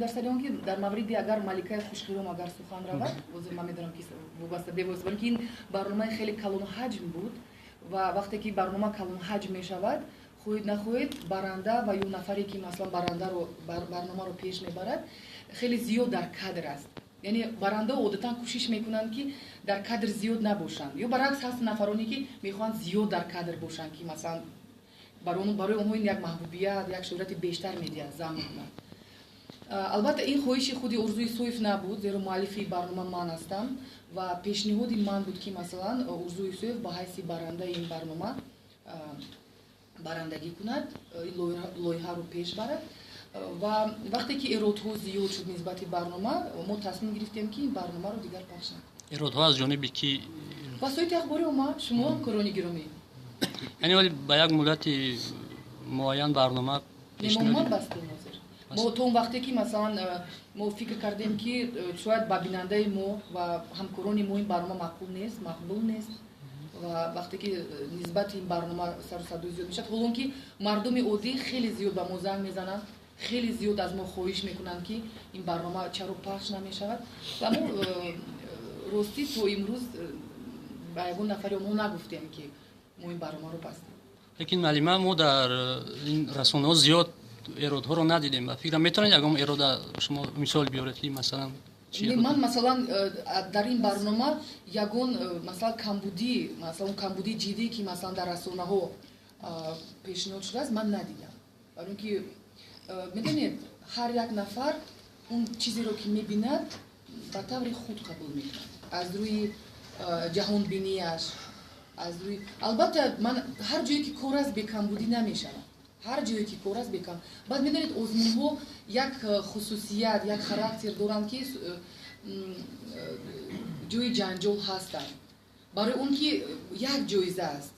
Дар сари он ки дар мавриди агар маликаи хушхиром агар сухан равад, ҳозир ман медонам, ки вобаста бевосита, барои ки ин барномаи хеле калонҳаҷм буд ва вақте ки барнома калонҳаҷм мешавад, хоҳед нахоҳед, баранда ва ё нафаре, ки масалан барандаро, барномаро пеш мебарад, хеле зиёд дар кадр аст. Яъне барандао одатан кӯшиш мекунанд, ки дар кадр зиёд набошанд, ё баръакс, ҳаст нафароне, ки мехоҳанд зиёд дар кадр бошанд, ки масалан барои онҳо ин як маҳбубият, як шӯҳрати бештар медиҳад, зам мекунад. Албатта, ин хоҳиши худи Орзу Исоев набуд, зеро муаллифи барнома ман ҳастам ва пешниҳоди ман буд, ки масалан Орзу Исоев ба ҳайси барандаи ин барнома барандагӣ кунад, ин лоиҳаро пеш барад. Ва вақте ки эродҳо зиёд шуд нисбати барнома, мо тасмим гирифтем, ки ин барномаро дигар пахш накунем. Эродҳо аз ҷониби ки? Васоити ахбори омма, шумо, ҳамкорони гиромӣ. Яъне вале ба як муддати муайян барнома Умуман бастем. Ҳозир мо то он вақте ки масалан мо фикр кардем, ки шояд ба бинандаи мо ва ҳамкорони мо ин барнома маъқул нест, мақбул нест, ва вақте ки нисбати ин барнома сару садои зиёд мешавад, ҳолон ки мардуми оддӣ хеле зиёд ба мо занг мезананд, хеле зиёд аз мо хоҳиш мекунанд, ки ин барнома чаро пахш намешавад, ва мо ростӣ то имрӯз ба ягон нафари онҳо нагуфтем, ки мо ин барномаро бастем. Лекин, муаллима, мо дар ин расонаҳо зиёд эродҳоро надидем. Ба фикрам, метавонед ягон эрода шумо мисол биёред, ки масалан? Ман масалан дар ин барнома ягон масалан камбудӣ, масалан камбудии ҷиддӣ, ки масалан дар расонаҳо пешниҳод шудааст, ман надидам, барои ин ки медонед, ҳар як нафар он чизеро, ки мебинад, ба таври худ қабул мекунад, аз рӯи ҷаҳонбинияш, аз рӯи, албатта, ман ҳар ҷое ки кор аст, бекамбудӣ намешавад, ҳар ҷое ки кор аст, бекам. Баъд медонед, озмунҳо як хусусият, як характер доранд, ки ҷои ҷанҷол ҳастанд, барои он ки як ҷоиза аст.